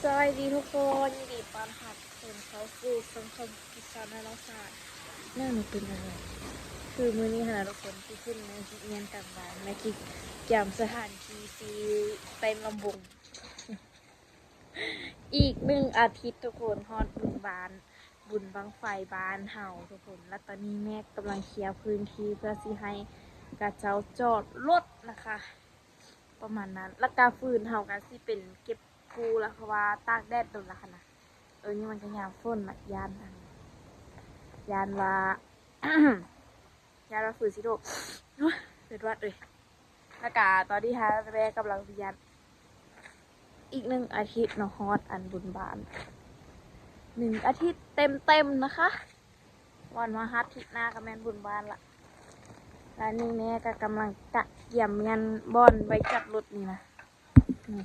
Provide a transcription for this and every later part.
ສະບາຍດີທຸກຄົນ ຍິນດີຕ້ອນຮັບທຸກຄົນເຂົ້າສູ່ຊ່ອງຂອງກິດສອນນານາຊາດ. ແມ່ໜູເປັນຈັ່ງໃດ? ຄືມື້ນີ້ຫັ້ນນະທຸກຄົນ ຊິຂຶ້ນມາເຮັດວຽກກາງບ້ານ ແມ່ກິກກຽມສະຖານທີ່ຊິໄປລຳວົງ. ອີກໜຶ່ງອາທິດທຸກຄົນ ຮອດບຸນບ້ານ ບຸນບັ້ງໄຟບ້ານເຮົາທຸກຄົນ. ແລ້ວຕອນນີ້ແມ່ກຳລັງເຄຍພື້ນທີ່ເພື່ອຊິໃຫ້ຂະເຈົ້າຈອດລົດນະຄະ ປະມານນັ້ນ. ແລ້ວກະຟືນເຮົາກະຊິເປັນເກັບກູ້ລະ ເພາະວ່າຕາກແດດດົນລະຫັ້ນນະ. ເອີ ນີ້ມັນກະຍາມຝົນລະ ຢ້ານ ຢ້ານວ່າ ຢ້ານວ່າຟືນຊິຕົກ. ໂອ້ຍ ເປັນຫວັດເອີຍ. ແລ້ວກະຕອນນີ້ຫັ້ນແມ່ກຳລັງຊິຢ້ານ ອີກໜຶ່ງອາທິດເນາະ ຮອດອັນບຸນບ້ານ ໜຶ່ງອາທິດເຕັມໆນະຄະ. ວັນພະຫັດທິດໜ້າກະແມ່ນບຸນບ້ານລະ. ແລ້ວນີ້ແມ່ກະກຳລັງກະກຽມແມ່ນບ່ອນໄວ້ຈອດລົດນີ້ນະ. ນີ້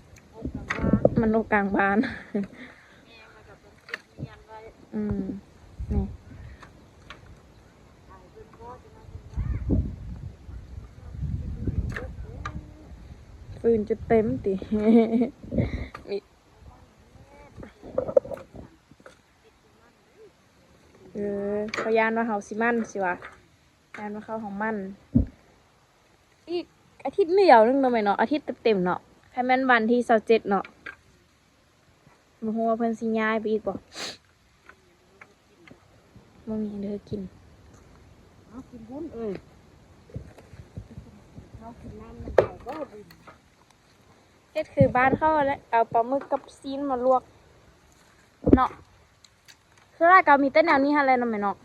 ມັນລົກກາງບ້ານ. ອືມ ນີ້ ຟືນຈົນເຕັມຕິ. ເອີ ເຂົາຢ້ານວ່າເຮົາຊິໝັ້ນຊິວ່າ ຢ້ານວ່າເຂົາເຮົາໝັ້ນ. ອີກອາທິດດຽວໜຶ່ງເນາະແມ່ເນາະ ອາທິດເຕັມໆເນາະ. ຄັນແມ່ນວັນທີຊາວເຈັດເນາະ ບໍ່ຮູ້ວ່າເພິ່ນຊິຍ້າຍໄປອີກບໍ່. ບໍ່ມີຫຍັງເດີກິນ. ເອົາກິນບຸນເອີຍ ເຮົາກິນນ້ຳນຳເຂົາບໍ່ບຸນ. ເຮັດຄືບ້ານເຂົາຫັ້ນແຫຼະ ເອົາປາໝຶກກັບຊີ້ນມາລວກເນາະ. ສ່ວນຫຼາຍກະມີແຕ່ແນວນີ້ຫັ້ນແຫຼະເນາະແມ່ເນາະ.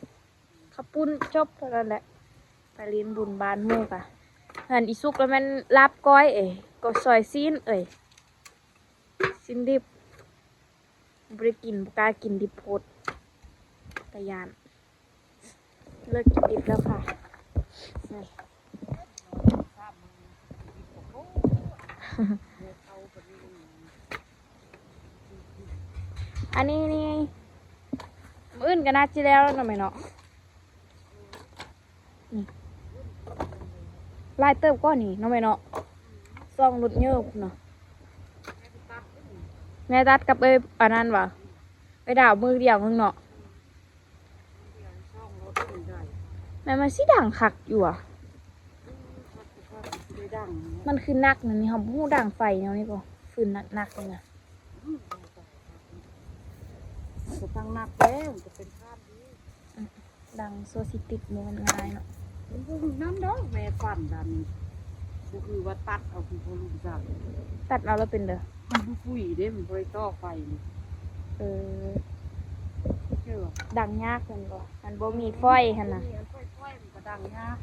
ເຂົ້າປຸ້ນຈົບເທົ່ານັ້ນແຫຼະ. ໄປຫຼິ້ນບຸນບ້ານໝູ່ກະ ເຮືອນອີສຸກລະແມ່ນລາບກ້ອຍເອີຍ ກໍຊອຍຊີ້ນເອີຍ ຊີ້ນດິບ. ບໍ່ໄດ້ກິນ ບໍ່ກ້າກິນດິບໂພດ ຕາຢ້ານ. ເລີກກິນດິບແລ້ວຄ່ະ. ນີ້ ອັນນີ້ນີ້ ມື້ອື່ນກະໜ້າຈະແລ້ວແລ້ວເນາະແມ່ເນາະ. ນີ້ ຫຼາຍເຕີບກວ່ານີ້ເນາະແມ່ເນາະ. ສອງລົດເຍີະພຸ້ນນະ. ແມ່ຕັດກັບເອີຍ ອັນນັ້ນຫວາ ເອີຍດາວມື້ດຽວໜຶ່ງເນາະ. ແມ່ນມັນຊິດັງຄັກຢູ່ຫວາ. ມັນຄືໜັກນະນີ້ ເຮົາບໍ່ຮູ້ດັງໄຟແນວນີ້ບໍ່ ຟືນໜັກໆນີ້ນະ. ມັນກະຕັ້ງໜັກແລ້ວ ມັນກະເປັນທາດດີ. ດັງຊົ່ວຊິຕິດ ບໍ່ແມ່ນງ່າຍເນາະ. ມັນບໍ່ຄືນັ້ນດອກ ແມ່ຝັນດານີ້ ບໍ່ຄືວ່າຕັດເອົາຄືພໍ່ລຸງຊັ້ນ. ຕັດເອົາແລ້ວເປັນເດີ. ມັນບໍ່ປຸຍເດ້ ມັນບໍ່ໄດ້ຕໍ່ໄຟນີ້. ເອີ ດັງຍາກແມ່ນບໍ່ ມັນບໍ່ມີຟອຍຫັ້ນນະ. ບໍ່ມີອັນຟອຍໆ ມັນກະດັງຍາກ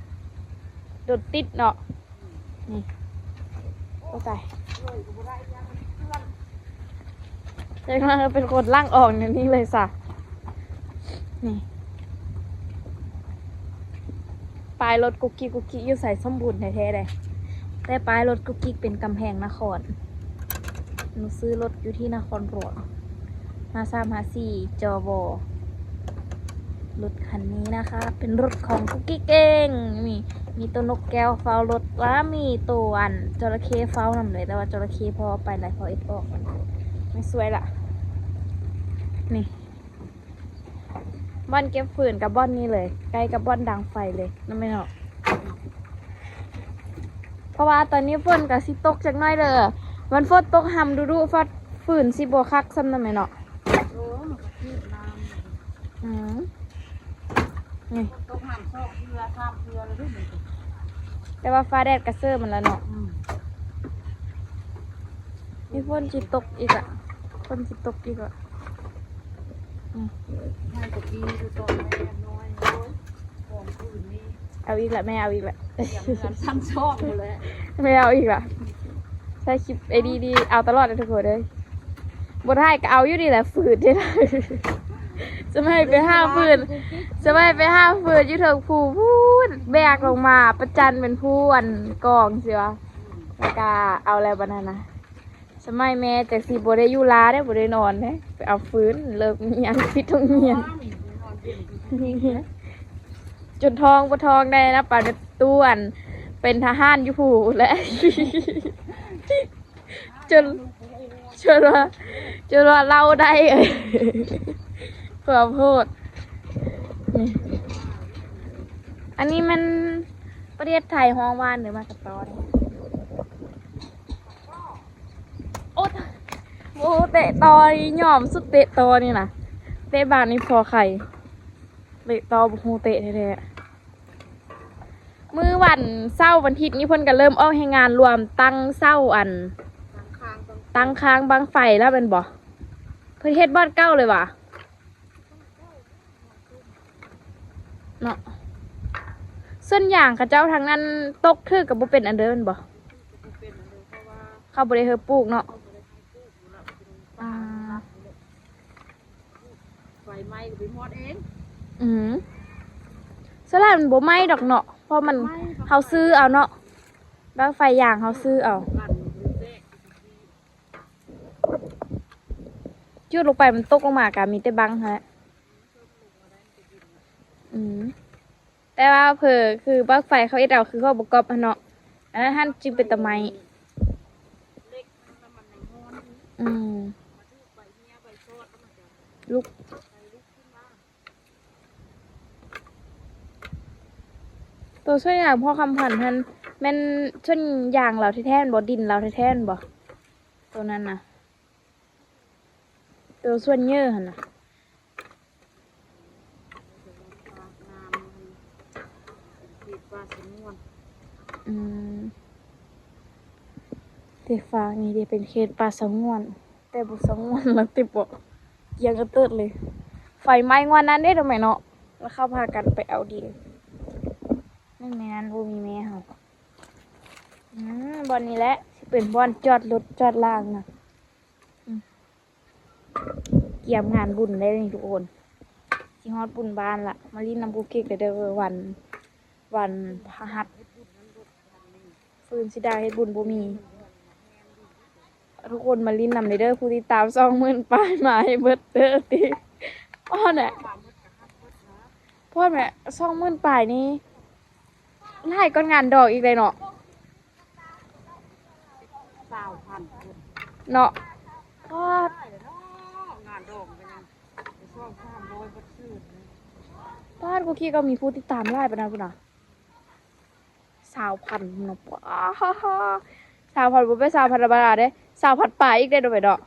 ໂດນຕິດເນາະ. ນີ້ ໂອ້ຕາຍ ເອີຍ ກະບໍ່ໄດ້ຫຍັງ ມັນເປື້ອນ. ເປັນຄົນລ້າງອອກແນວນີ້ເລີຍຊະ. ນີ້ ປ້າຍລົດກຸກກິກກຸກກິກຢູ່ໃສ ສົມບູນແທ້ໆເດ້. ແຕ່ປ້າຍລົດກຸກກິກເປັນກຳແພງນະຄອນ. ໜູຊື້ລົດຢູ່ທີ່ນະຄອນຫຼວງ ຫ້າສາມຫ້າສີ່ ຈວ. ລົດຄັນນີ້ນະຄະ ເປັນລົດຂອງກຸກກິກເອງ. ມີ ມີໂຕນົກແກ້ວເຝົ້າລົດ ລະມີໂຕອັນຈໍລະເຄເຝົ້ານຳເລີຍ. ແຕ່ວ່າຈໍລະເຄພໍ່ເອົາໄປແລ້ວ ພໍ່ເອັດອອກ ມັນ ມັນສວຍລະ. ນີ້ ບ່ອນເກັບຟືນກະບ່ອນນີ້ເລີຍ ໃກ້ກັບບ່ອນດັງໄຟເລີຍເນາະແມ່ເນາະ. ເພາະວ່າຕອນນີ້ຝົນກະຊິຕົກຈັກໜ້ອຍເດີ. ມັນຝົນຕົກຮຳດຸໆ ຟາດ ຟືນຊິບໍ່ຄັກຊ້ຳນະແມ່ເນາະ. ໂອ້ ມັນກະຄືບນ້ຳ. ອືມ ນີ້ ຝົນຕົກຮຳສອງເທື່ອສາມເທື່ອແລ້ວເດ້ນີ້. ແຕ່ວ່າຟ້າແດດກະເສີມັນລະເນາະ. ອືມ ນີ້ຝົນຊິຕົກອີກລະ ຝົນຊິຕົກອີກລະ. ອືມ ໃຫ້ຕະກີ້ຢູ່ຕອນແມ່ນ້ອຍ ໂອ້ຍ ຂອງຄືນນີ້ ເອົາອີກລະ ແມ່ເອົາອີກລະ. ຕຽມເຮືອນຊັ້ນສອງພຸ້ນແຫຼະ ແມ່ເອົາອີກລະ. ຖ່າຍຄລິບໄອ້ດີໆ ເອົາຕະຫຼອດເດີທຸກຄົນເອີຍ. ບໍ່ຖ່າຍກະເອົາຢູ່ນີ້ແຫຼະ ຝືດເດ້. ສະໄໝໄປຫາຝືດ ສະໄໝໄປຫາຝືດຢູ່ເທິງພູພຸ້ນ ແບກລົງມາ ປະຈັນເປັນພູອັນກອງຊິວ່າ. ແລ້ວກະເອົາແລ້ວບັດນັ້ນນະ. ສະໄໝແມ່ຈັກຊິບໍ່ໄດ້ຢູ່ລາເດ້ ບໍ່ໄດ້ນອນເດ້ ໄປເອົາຟືນ ເລີກຮຽນ ປິດໂຮງຮຽນ ຈົນທ້ອງບໍ່ທ້ອງໄດ້ນະ ປານຕູ້ອັນເປັນທະຫານຢູ່ພູ້ນແຫຼະ. ຈົນ ຈົນວ່າ ຈົນວ່າເລົ່າໄດ້ ຂໍໂທດ. ນີ້ ອັນນີ້ມັນປະເທດໄທຮ້ອງຫວານ ຫຼືວ່າກະຕໍນີ້. ໂອ້ ໂອ້ ເຕະຕໍນີ້ ຍອມສຸດເຕະຕໍນີ້ນະ. ເຕະບານນີ້ພໍໄຄ ເຕະຕໍບໍ່ຮູ້ເຕະແທ້ໆ. ມື້ວັນເສົາວັນທິດນີ້ ເພິ່ນກະເລີ່ມອອກແຮງງານລວມຕັ້ງເສົາ ອັນ ຕັ້ງຄາງບັ້ງໄຟແລ້ວແມ່ນບໍ່? ເພິ່ນເຮັດບ່ອນເກົ່າເລີຍຫວາ ເນາະ. ສ່ວນຢາງເຂົາເຈົ້າທາງນັ້ນຕົກຖືກກະບໍ່ເປັນອັນເດີແມ່ນບໍ່? ເຂົາບໍ່ໄດ້ເຮີປູກເນາະ. ອືມ ໄຟໄໝ້ກະໄປມອດເອງ. ອືມ ສ່ວນຫຼາຍມັນບໍ່ໄໝ້ດອກເນາະ ເພາະມັນ ເຮົາຊື້ເອົາເນາະ ບັ້ງໄຟຢາງເຮົາຊື້ເອົາ. ຈຸດລົງໄປມັນຕົກລົງມາກະມີແຕ່ບັ້ງຫັ້ນແຫຼະ. ອືມ ແຕ່ວ່າເພີຄືບັ້ງໄຟເຂົາເຮັດເອົາ ຄືເຂົາບໍ່ກອບຫັ້ນເນາະ. ອັນນັ້ນຫັ້ນຈຶ່ງເປັນຕາໄໝ້. ອືມ ລຸກ ໂຕສ່ວນຢາງພໍ່ຄຳພັນຫັ້ນ ແມ່ນສ່ວນຢາງລາວແທ້ໆແມ່ນບໍ່? ດິນລາວແທ້ໆແມ່ນບໍ່? ໂຕນັ້ນນະ ໂຕສ່ວນເຍີຫັ້ນນະ. ອືມ ເຂດຟາກນີ້ເດ ເປັນເຂດປ່າສະຫງວນ ແຕ່ບໍ່ສະຫງວນລະຕິເບາະ ກຽງກະເຕີດເລີຍ. ໄຟໄໝ້ງວດນັ້ນເດ້ ນ້ອງແມ່ເນາະ ລະເຂົາພາກັນໄປເອົາດິນ. ໜຶ່ງໃນນັ້ນບໍ່ມີແມ່ເຮົາ. ອືມ ບ່ອນນີ້ແຫຼະ ຊິເປັນບ່ອນຈອດລົດຈອດລາງນະ. ອືມ ກຽມງານບຸນໄດ້ນີ້ທຸກຄົນ ຊິຮອດບຸນບ້ານລະ. ມາຫຼິ້ນນຳກູກິກເດີ ເດີ ວັນ ວັນພະຫັດ ຟືນຊິດາເຮັດບຸນບໍ່ມີ. ທຸກຄົນມາຫຼິ້ນນຳເດີ ຜູ້ຕິດຕາມສອງໝື່ນປາຍ ມາໃຫ້ເບິດເດີຕິ. ພໍແຫຼະ ພໍແຫຼະ ສອງໝື່ນປາຍນີ້ ຫຼາຍກວ່າງານດອງອີກເດເນາະ. ຊາວພັນເນາະ ປາດ ງານດອງກະຍັງສອງສາມຮ້ອຍບໍ່ຊື່. ປາດ ກູກິກກະມີຜູ້ຕິດຕາມຫຼາຍປານນັ້ນພຸ້ນນະ ຊາວພັນເນາະ. ປາດ ຊາວພັນ ບໍ່ແມ່ນຊາວພັນທຳມະດາເດ້ ຊາວພັນປາຍອີກເດ້ ໂດຍເນາະ.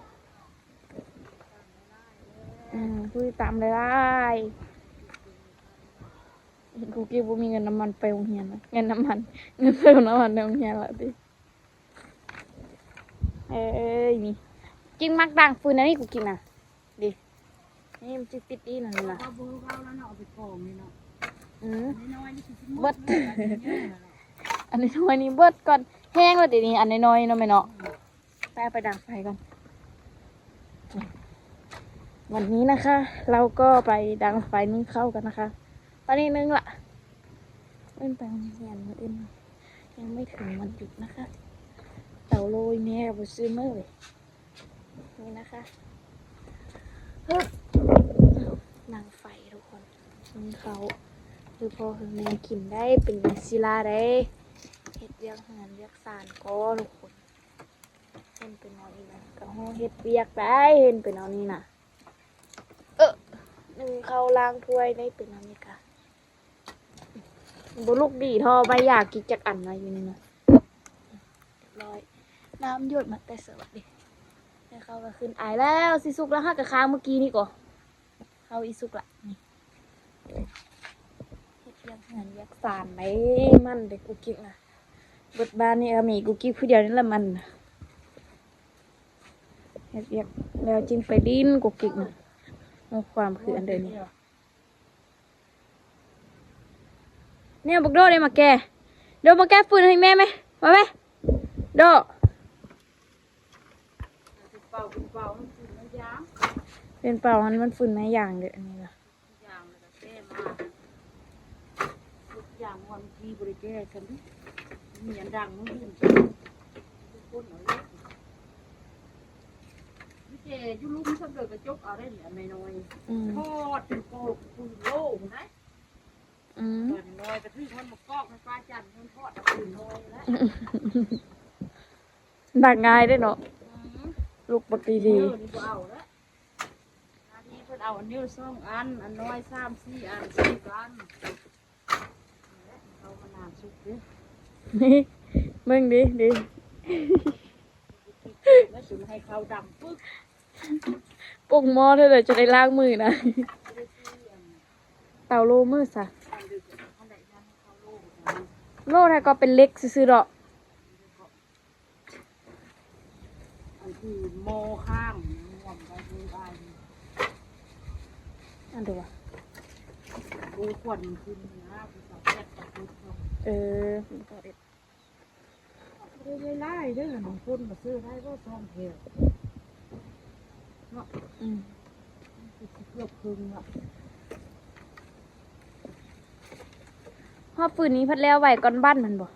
ອືມ ຜູ້ຕິດຕາມຫຼາຍໆ. ກູກິກບໍ່ມີເງິນນ້ຳມັນໄປໂຮງຮຽນລະ ເງິນນ້ຳມັນ ເງິນເຕີມນ້ຳມັນໃນໂຮງຮຽນລະຕິ. ເອີຍ ນີ້ ກິກມັກດ່າງຟືນອັນນີ້ ກູກິກນະ ເດ ນີ້ມັນຊິຕິດອີ່ນັ້ນນະ. ອືມ ເບິດ ອັນນ້ອຍໆນີ້ເບິດກ່ອນ ແຫ້ງລະເດນີ້ ອັນນ້ອຍໆເນາະແມ່ເນາະ. ໄປ ເອົາໄປດັງໄຟກ່ອນ. ວັນນີ້ນະຄະ ເຮົາກະໄປດັງໄຟໜຶ້ງເຂົ້າກັນນະຄະ. ຕອນນີ້ໜຶ້ງລະ ເອີ້ນໄປໂຮງຮຽນມື້ອື່ນ ຍັງໄມ່ເຖິງວັນຢຸດນະຄະ. ເຕົາໂລຍແມ່ກະບໍ່ຊື້ມື້ເລີຍ. ນີ້ນະຄະ ດັງໄຟທຸກຄົນ ໜຶ້ງເຂົ້າ ຄືພໍ່ຄືແມ່ກິນໄດ້ ເປັນຈັ່ງຊີ້ລະໄດ໋. ເຮັດວຽກເຮືອນວຽກຊານກໍທຸກຄົນ. ເຫັນເປັນແນວນີ້ນະ ກະຮູ້ເຮັດວຽກໄດ້ ເຫັນເປັນແນວນີ້ນະ. ເອີ ໜຶ້ງເຂົ້າລ້າງຖ້ວຍໄດ້ເປັນແນວນີ້ກະ ບໍ່ລຸກດີທໍ່ໃບຢາກິກຈັກອັນນະ ຢູ່ນີ້ນະ. ຮຽບຮ້ອຍ ນ້ຳຢົດມາແຕ່ເຊົ້າເດ. ແລ້ວເຂົ້າກະຂຶ້ນອາຍແລ້ວ ຊິສຸກແລ້ວ ຫາກະຄ້າງມື້ກີ້ນີ້ກໍ ເຂົ້າອີ່ສຸກລະນີ້. ເຮັດວຽກເຮືອນວຽກຊານໄດ້ ມັນເດ ກູກິກນະ. ເບິດບ້ານນີ້ກະມີກູກິກຜູ້ດຽວນີ້ລະມັນ. ເຮັດວຽກແລ້ວຈຶ່ງໄປຫຼິ້ນ ກູກິກນະ. ໂອ້ ຄວາມຄືອັນເດີນີ້. ແນວບັກໂດໄດ້ມາແກ່ ໂດມາແກ່ຟືນໃຫ້ແມ່ແມະ ມາແມະ ໂດ. ເປັນເປົ່າຫັ້ນມັນຟືນໄມ້ຢາງເດີ ອັນນີ້ນະ. ອືມ ດັງງ່າຍເດ້ເນາະ. ອືມ ລູກບັກດີໆ ເອີ ນີ້ບໍ່ເອົາລະ ອັນນີ້ເພິ່ນເອົາອັນນີ້ສອງອັນ ອັນນ້ອຍສາມສີ່ອັນ ສີ່ອັນ ເອົາມານານສຸກເດ້ ນີ້ ເບິ່ງດິ ດິ ແລ້ວຊິໃຫ້ເຂົ້າດຳປຶກ ປົກໝໍ້ເທື່ອໃດຈະໄດ້ລ້າງມືນະ ເຕົາໂລມືຊະ ໂລແທ້ກໍເປັນເຫຼັກຊື່ໆດອກ. ອັນທີ່ໝໍ້ຂ້າງ ລວມໄວ້ເລີຍອ້າຍ ອັນເດວະ ໂອ້ ຄວັນຂຶ້ນນະ ເອີ ບໍ່ໄດ້ຫຼາຍເດີ ບາງຄົນມາຊື້ໄດ້ບໍ່ ສອງແຖວເນາະ ອືມ ເກືອບເຄິ່ງລະ ຮອບຟືນນີ້ພັດແລ້ວໄວກ່ອນບ້ານມັນບໍ່?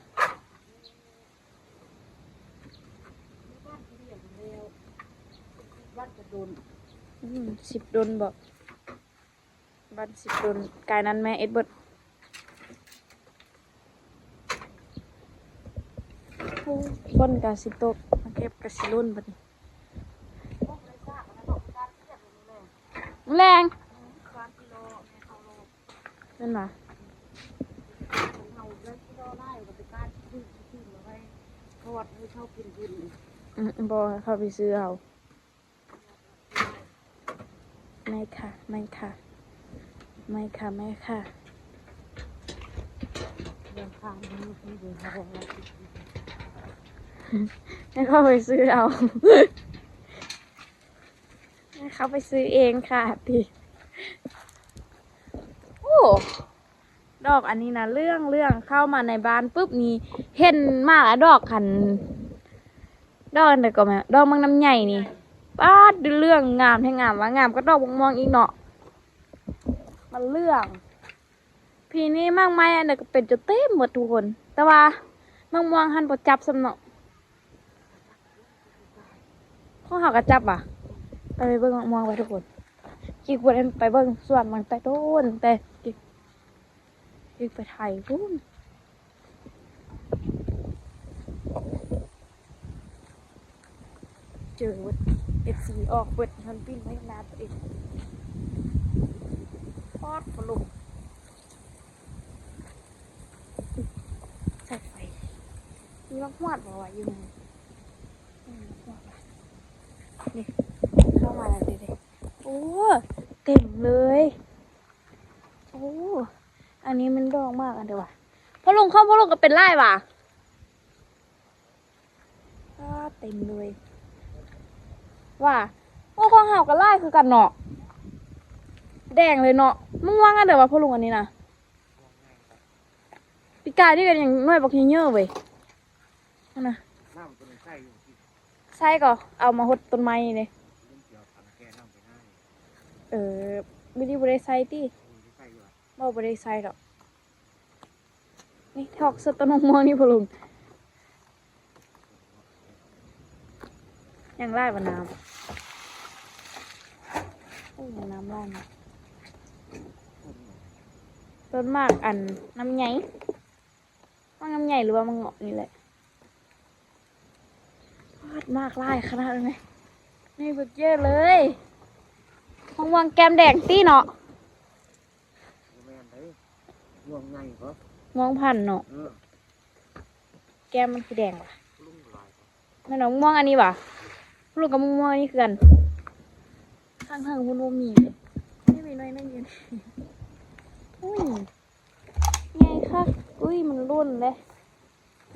ອືມ ສິບດົນບໍ? ບ້ານສິບດົນ ກາຍນັ້ນແມ່ເອັດເບິດ ໂອ້ ຝົນກະຊິຕົກ ເກັບກະຊິລົ້ນບັດນີ້ ແລງ ແມ່ນຫວາ? ອືມ ບໍ່ ເຂົາໄປຊື້ເອົາ ແມ່ຄ້າ ແມ່ຄ້າ ແມ່ຄ້າ ແມ່ຄ້າ ແມ່ຄ້າໄປຊື້ເອົາ ແມ່ຄ້າໄປຊື້ເອງຄ່າຕິ ໂອ້ ດອກອັນນີ້ນະເຫຼືອງໆ ເຂົ້າມາໃນບ້ານປຶບນີ້ ເຫັນມາກແລ້ວ ດອກອັນ ດອກອັນໃດກໍແມ່ນ ດອກໝາກນ້ຳໃຫຍ່ນີ້ ປາດ ເຫຼືອງງາມແທ້ ງາມວ່າງາມກວ່າດອກໝາກມ່ວງອີກເນາະ ມັນເຫຼືອງ ປີນີ້ໝາກໄມ້ອັນໃດກໍເປັນຈົນເຕັມໝົດທຸກຄົນ ແຕ່ວ່າໝາກມ່ວງຫັ້ນບໍ່ຈັບຊ້ຳເນາະ. ຂອງເຮົາກໍຈັບຫວາ? ໄປ ໄປເບິ່ງໝາກມ່ວງໄປທຸກຄົນ ກິກບໍ່ໄດ້ໄປເບິ່ງສວນມັນແຕ່ໂດນ ແຕ່ກິກ ກິກໄປໄຖພຸ້ນ ເຈີເບິດ ເອັຟຊີອອກເບິດ ມັນປິ່ນໄວ້ໜ້າຕົວເອງ ປອດ ບໍ່ລົງ ໃສ່ໄຟ ມີໝາກຮວດບໍ່ວະຢູ່ນີ້? ນີ້ ເຂົ້າມາແລ້ວເດ້ ໂອ້ ເຕັມເລີຍ ໂອ້ ອັນນີ້ມັນດອກໝາກອັນໃດຫວາ? ພໍ່ລຸງ ຂອງພໍ່ລຸງກໍເປັນຫຼາຍຫວາ? ປາດ ເຕັມເລີຍຫວາ? ໂອ້ ຂອງເຮົາກໍຫຼາຍຄືກັນເນາະ ແດງເລີຍເນາະ ມັນມ່ວງອັນໃດຫວາ ພໍ່ລຸງ ອັນນີ້ນະ? ປີກາຍນີ້ກໍຍັງໜ່ວຍບັກເຍີ້ເວີຍ ຫັ້ນນະ ນ້ຳຕົວນີ້ໃສ່ຢູ່ຕິ ໃສ່ກໍເອົາມາຫົດຕົ້ນໄມ້ເດ້ ເອີ ມື້ນີ້ບໍ່ໄດ້ໃສ່ຕິ ບໍ່ ບໍ່ໄດ້ໃສ່ດອກ ນີ້ຖອກເສື້ອຕົ້ນໝາກມ່ວງນີ້ພໍ່ລຸງ ຍັງຫຼາຍບໍ່ນ້ຳ ໂອ້ ນ້ຳຫຼາຍເນາະ ຕົ້ນໝາກອັນນ້ຳໃຫຍ່ ໝາກນ້ຳໃຫຍ່ ຫຼືວ່າໝາກເງາະນີ້ແຫຼະ ປາດ ໝາກຫຼາຍຂະໜາດເລີຍ ນີ້ບັກເຢີເລີຍ ໝາກມ່ວງແກ້ມແດງຕິເນາະ ບໍ່ແມ່ນເດ້ ມ່ວງໃຫຍ່ບໍ ມ່ວງພັນເນາະ ເອີ ແກ້ມມັນຄືແດງຫວາ? ແມ່ນໝາກມ່ວງອັນນີ້ຫວາ? ລູກກັບໝາກມ່ວງອັນນີ້ຄືກັນ ຂ້າງເທິງພຸ້ນບໍ່ມີເດ້ ນີ້ມີໜ້ອຍໜຶ່ງຢູ່ນີ້ ອຸ້ຍ ໃຫຍ່ຄັກ ອຸ້ຍ ມັນຫຼົ່ນເດ້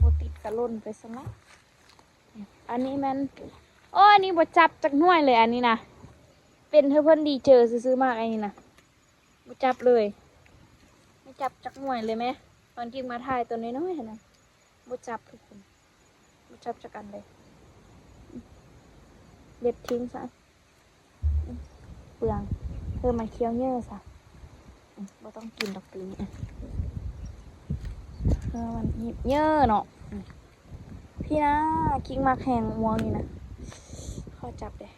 ບໍ່ຕິດກະຫຼົ່ນໄປຊັ້ນລະ ອັນນີ້ແມ່ນ ໂອ້ ອັນນີ້ບໍ່ຈັບຈັກໜ່ວຍເລີຍ ອັນນີ້ນະ ເປັນເທື່ອເພິ່ນດີເຈີຊື່ໆ ໝາກອັນນີ້ນະ ບໍ່ຈັບເລີຍ ບໍ່ຈັບຈັກໜ່ວຍເລີຍແມ ຕອນກິກມາຖ່າຍຕົວນ້ອຍໆຫັ້ນນະ ບໍ່ຈັບທຸກຄົນ ບໍ່ຈັບຈັກອັນເລີຍ ເດັດຖິ້ມຊະ ເປືອງ ເອີ ມັນຂຽວເຍີ້ຊະ ບໍ່ຕ້ອງກິນດອກປີນີ້ ເອີ ມັນເຍີ້ເນາະ ພີ້ນະ ກິກມັກແຮງມ່ວງນີ້ນະ ຂໍຈັບແດ່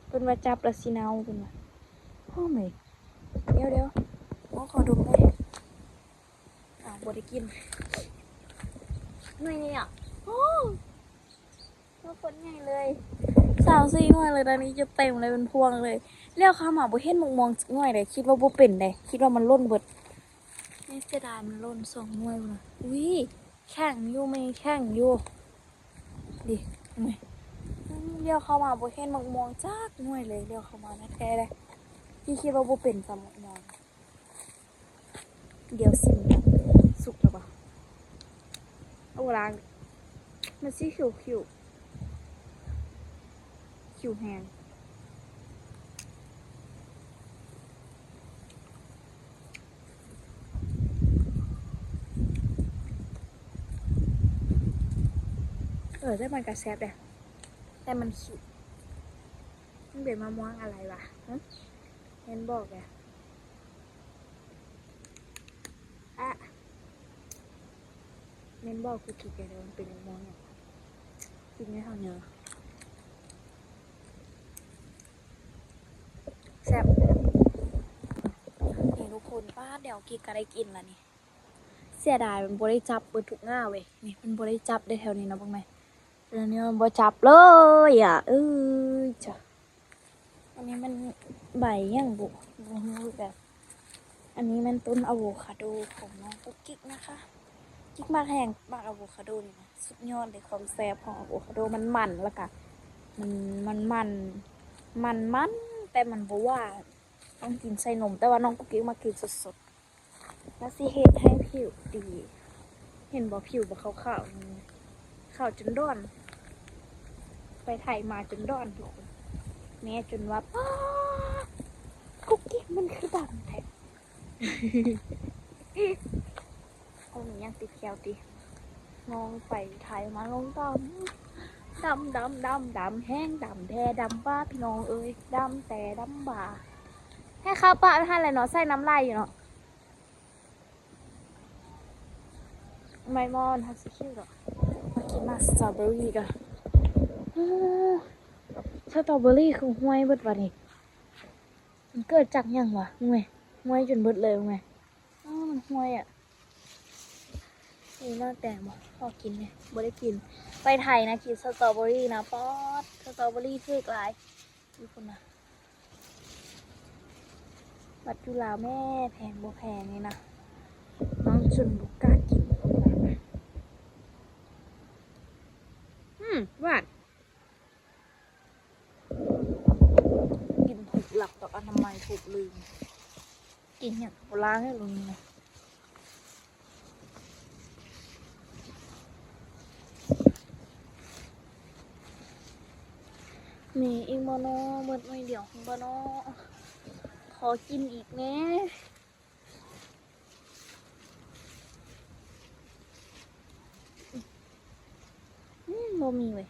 ເພິ່ນວ່າຈັບແລ້ວຊິເນົ່າ ເພິ່ນວ່າ ໂອ້ຍ ດຽວໆ ຂໍດົມແດ່ ອ້າວ ບໍ່ໄດ້ກິນ ໜ່ວຍນີ້ອະ ໂອ້ ໂຕໂຄດໃຫຍ່ເລີຍ ສາມສີ່ໜ່ວຍເລີຍ ຕອນນີ້ຈະເຕັມເລີຍ ເປັນພວງເລີຍ. ລ້ຽວເຂົ້າມາບໍ່ເຫັນໝາກມ່ວງຈັກໜ່ວຍເລີຍ ຄິດວ່າບໍ່ເປັນເດ້ ຄິດວ່າມັນຫຼົ່ນເບິດ. ເສຍດາຍ ມັນຫຼົ່ນສອງໜ່ວຍພຸ້ນນະ. ອຸ້ຍ ແຂງຢູ່ ແມ່ນແຂງຢູ່. ດີ ແມ່ນ ລ້ຽວເຂົ້າມາບໍ່ເຫັນໝາກມ່ວງຈັກໜ່ວຍເລີຍ ລ້ຽວເຂົ້າມາແທ້ໆເດ້ ທີ່ຄິດວ່າບໍ່ເປັນສຳໝາກມ່ວງ. ດຽວຊິມ ສຸກແລ້ວບໍ່? ເອົາລ້າງ ມັນຊິຂຽວໆ ຂຽວແຮງ. ເອີ ແຕ່ມັນກະແຊບເດ້ ແຕ່ມັນຂຽວ. ມັນເປັນມະມ່ວງອະໄລວະ? ຫຶ ແມ່ນບອກແຫຼະ ອະ ແມ່ນບອກກູກິກແຫຼະ ມັນເປັນມະມ່ວງຫຍັງວະ? ກິນໄດ້ເທົ່ານີ້ ແຊບ. ນີ້ທຸກຄົນ ປາດ ດຽວກິກກະໄດ້ກິນລະນີ້. ເສຍດາຍມັນບໍ່ໄດ້ຈັບເບິດທຸກງ່າເວີຍ. ນີ້ມັນບໍ່ໄດ້ຈັບເດ້ແຖວນີ້ນະ ເບິ່ງແມ. ແຖວນີ້ມັນບໍ່ຈັບເລີຍອະ. ເອີຍ ຈະ ອັນນີ້ມັນໃບຫຍັງບຸ ບໍ່ຮູ້ຄືກັນ. ອັນນີ້ແມ່ນຕົ້ນອາໂວຄາໂດຂອງນ້ອງກຸກກິກນະຄະ. ກິກມັກແຮງ ໝາກອາໂວຄາໂດນີ້ນະ ສຸດຍອດເລີຍ. ຄວາມແຊບຂອງອາໂວຄາໂດ ມັນມັນ ແລ້ວກະມັນ ມັນມັນ ມັນມັນ ແຕ່ມັນບໍ່ຫວານ ຕ້ອງກິນໃສ່ນົມ. ແຕ່ວ່ານ້ອງກຸກກິກມັກກິນສົດໆ. ມັນຊິເຮັດໃຫ້ຜິວດີ. ເຫັນບໍ່ ຜິວບໍ່ຂາວໆ ນີ້ ຂາວຈົນດ້ອນ. ໄປໄຖມາຈົນດ້ອນທຸກຄົນ. ແມ່ຈົນວ່າ ປ້າ ກຸກກິກມັນຄືດຳແທ້. ໂອ້ ມີຫຍັງຕິດແຂ້ວຕິ. ນ້ອງໄປໄຖມາລົງດຳ ດຳ ດຳ ດຳ ດຳແຮງ ດຳແທ້ ດຳຫວາ ພີ່ນ້ອງເອີຍ ດຳແຕ່ດຳຫວາ. ໃຫ້ເຂົ້າປາກໄປຫັ້ນແຫຼະເນາະ ໃສ່ນ້ຳລາຍຢູ່ເນາະ. ໄມ້ມອນ ເຮົາຊິຄິວດອກ. ມາກິນໝາກສະຕໍເບີຣີກ່ອນ. ເອີ ສະຕໍເບີຣີຄືຫ້ວຍເບິດວະນີ້. ມັນເກີດຈາກຫຍັງວະ? ເບິ່ງແມ ຫ້ວຍຈົນເບິດເລີຍ ເບິ່ງແມ. ອ້າ ມັນຫ້ວຍອະ. ມີໝາກແຕງບໍ່? ຂໍກິນແດ່. ບໍ່ໄດ້ກິນ. ໄປໄຖນະ ກິນສະຕໍເບີຣີນະ. ປອດ ສະຕໍເບີຣີຖືກຫຼາຍ. ຢູ່ພຸ້ນນະ ບັດຢູ່ລາວແມ່ ແພງບໍ່ແພງນີ້ນະ ນ້ອງຈົນບໍ່ກ້າກິນ. ອືມ ຫວານ. ກິນຖືກຫຼັກດອກ ອະນາໄມຖືກລືມ. ກິນຫຍັງບໍ່ລ້າງໃຫ້ລຸງນະ. ມີອີກບໍ່ນໍ? ເບິດໜ້ອຍດຽວບໍ່ນໍ? ຂໍກິນອີກແດ່. ອືມ ບໍ່ມີເວີຍ.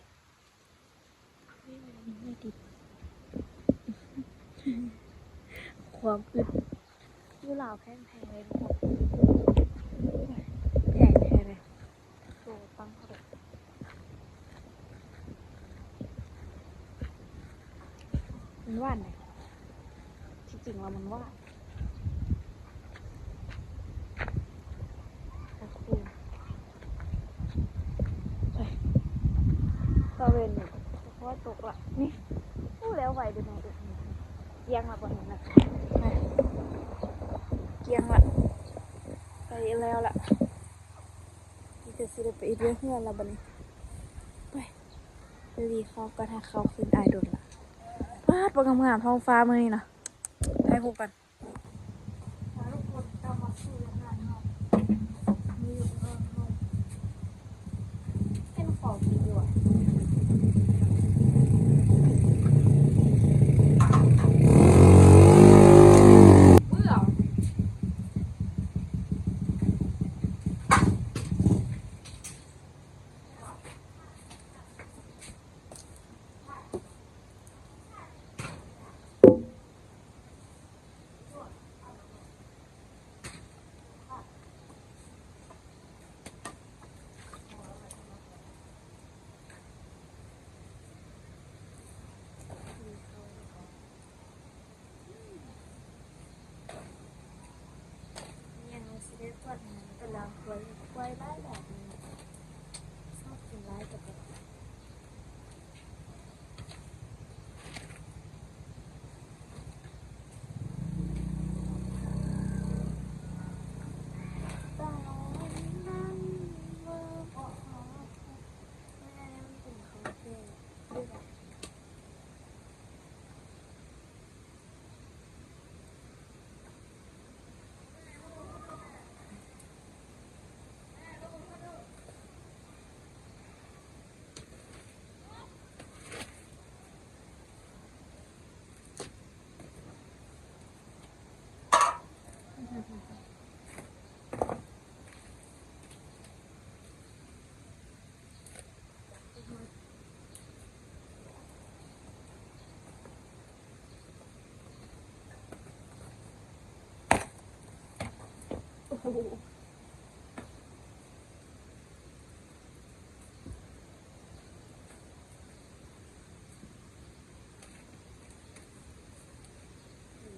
ຄວາມອຶດ ຢູ່ລາວແພງໆເລີຍທຸກຄົນ. ແພງແທ້ເລີຍ. ໂຕຕັ້ງເທົ່າໃດ? ມັນຫວານເດ. ທີ່ຈິງແລ້ວມັນຫວານ. ໂອ້ໂຫ ໄປ ຕາເວັນນີ້ ສະເພາະຕົກລະ ນີ້ ໂອ້ ແລ້ວໄວເດ້ນ້ອງ. ເອີ ກ້ຽງລະບໍ່ນີ້ນະ ກ້ຽງລະ ໄປແລ້ວລະ. ນີ້ກະຊິໄດ້ໄປເຮັດວຽກເຮືອນລະບັດນີ້. ໄປ ໄປຫວີເຂົ້າກ່ອນ ຫາເຂົ້າກິນ ອາຍດົນລະ. ປາດ ບໍ່ງາມໆ ທ້ອງຟ້າມື້ນີ້ນະ. ຖ່າຍຮູບກ່ອນ. ເຫັນຂໍກິນຢູ່ອະ.ຍັງຊິໄດ້ກວດນ້ຳໄປລ້າງຖ້ວຍ ຖ້ວຍຫຼາຍບາດນີ້ ຊອບກິນຫຼາຍກະເປັນ.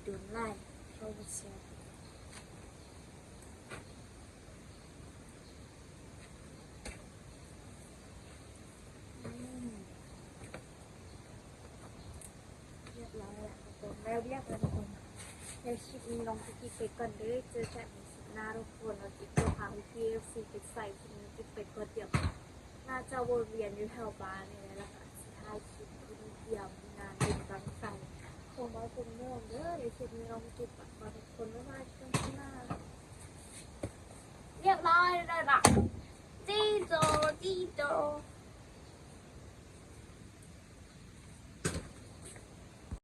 โดนไล่เข้ามาเชียร์ อืม เรียบร้อยแล้ว แล้วเรียบร้อยทุกคน แล้วคลิปนี้น้องจะกินไปก่อนเด้อ เจอกันในคลิปหน้าทุกคน เรากินตัวพาพี่เอฟซีไปใส่คลิปนี้กินไปก่อน เดี๋ยวน่าจะวนเวียนอยู่แถวบ้านนี่แหละ แล้วก็สิถ่ายคลิปเพิ่มเติมงานบุญบั้งไฟ คงน้อยคงเนิ่มเด้อ เดี๋ยวคลิปนี้น้องกินไปก่อน